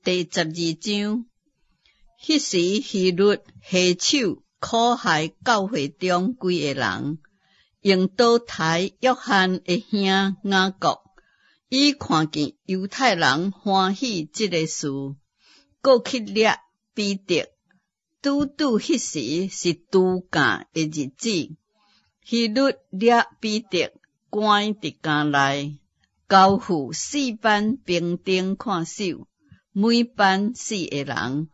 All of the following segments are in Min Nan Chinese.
第12章，彼時希律下手苦害教會中幾个人，用刀刣約翰的兄雅各。伊看見猶太人歡喜這个事，閣去掠彼得。拄拄彼時是除酵的日子，希律掠彼得關佇監內，交付四班兵丁看守。每班四个人，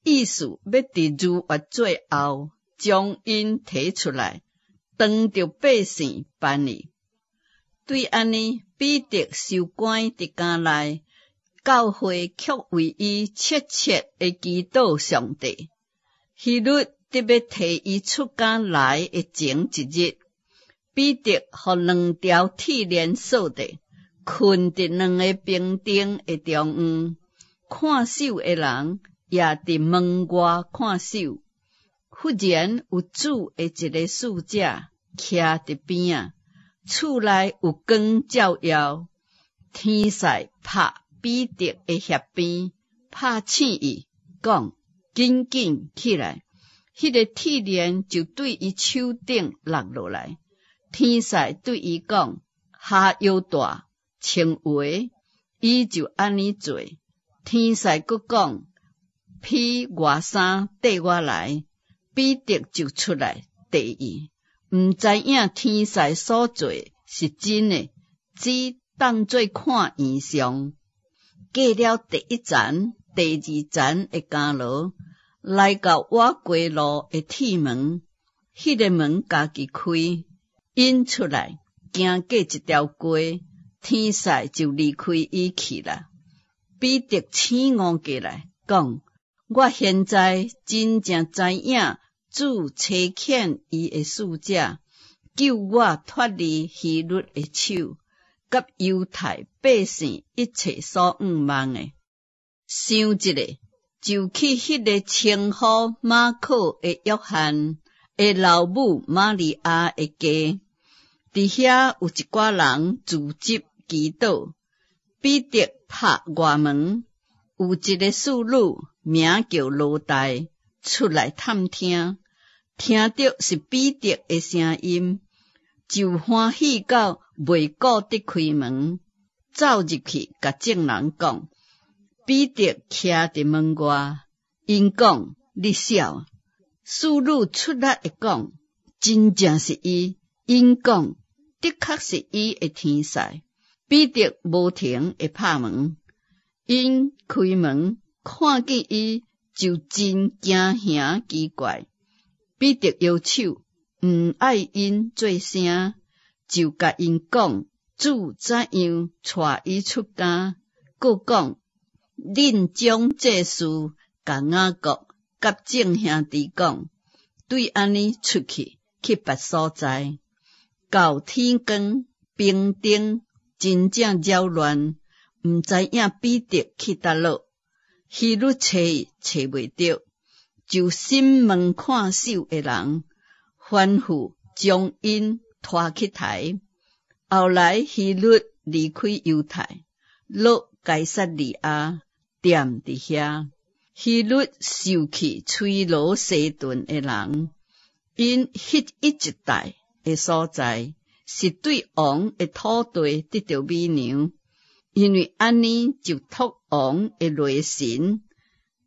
意思欲佇逾越節後將𪜶提出來，當著百姓辦理。對按呢，彼得受關佇監內，教會卻為伊切切的祈禱上帝。希律得欲提伊出監來的前一日，彼得予兩條鐵鏈鎖著，睏佇兩个兵丁的中央。看守的人也佇門外看守。忽然有主的一个使者徛佇邊仔，厝內有光照耀，天使拍彼得的額邊，拍醒伊，講：緊緊起來！彼个鐵鏈就對伊手頂落落來。天使對伊講：下腰帶，穿鞋。伊就按呢做。天使閣講：披外衫，綴我來。彼得就出來綴伊，毋知影天使所做是真的，只當做看異象。過了第一層、第二層的監牢，來到倚街路的鐵門，彼个門家己開，𪜶出來，行過一條街，天使就離開伊去啦。彼得醒悟過來，講：我現在真正知影主差遣伊的使者，救我脫離希律的手，佮猶太百姓一切所向望的。想一下，就去彼个稱呼馬可的約翰的老母瑪利亞的家，佇遐有一寡人聚集祈禱。彼得拍外門，有一个侍女名叫羅黛出來探聽，聽著是彼得的聲音，就歡喜到袂顧得開門，走入去共眾人講：彼得徛佇門外，𪜶講：你痟。侍女出力的講：真正是伊。𪜶講：的確是伊的天使。彼得無停的拍門，𪜶開門看見伊就真驚嚇奇怪。彼得搖手，毋愛𪜶做聲，就共𪜶講主怎樣帶伊出監，閣講恁將這事共雅各佮眾兄弟講，對按呢出去去別所在，到天光，兵丁真正擾亂，毋知影彼得去佗落。希律揣伊揣袂著，就審問看守的人，吩咐將𪜶拖去刣。後來希律離開猶太，落該撒利亞，踮佇遐。希律受氣推羅西頓的人，𪜶彼一帶的所在，是對王的土地得著美娘，因為按呢就託王的雷神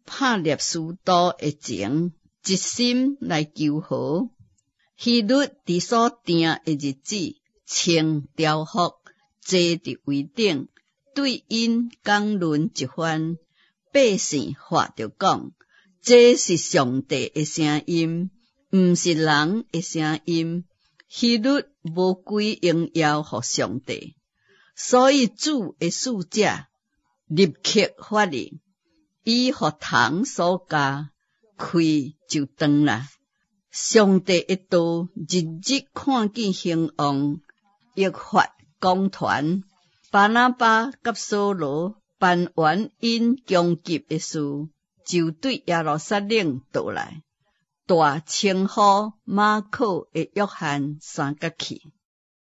帕涅斯都的情，一心來求和。希律佇所定的日子，穿朝服，坐佇位頂，對𪜶講論一番。百姓喝著講：這是上帝的聲音，毋是人的聲音。希律無歸榮耀予上帝，所以主的使者立刻發力，伊予蟲所咬，氣就斷啦。上帝的道日日看見興旺，益發廣傳。巴拿巴佮掃羅辦完𪜶供給的事，就對耶路撒冷倒來。帶稱呼馬可的約翰相佮去。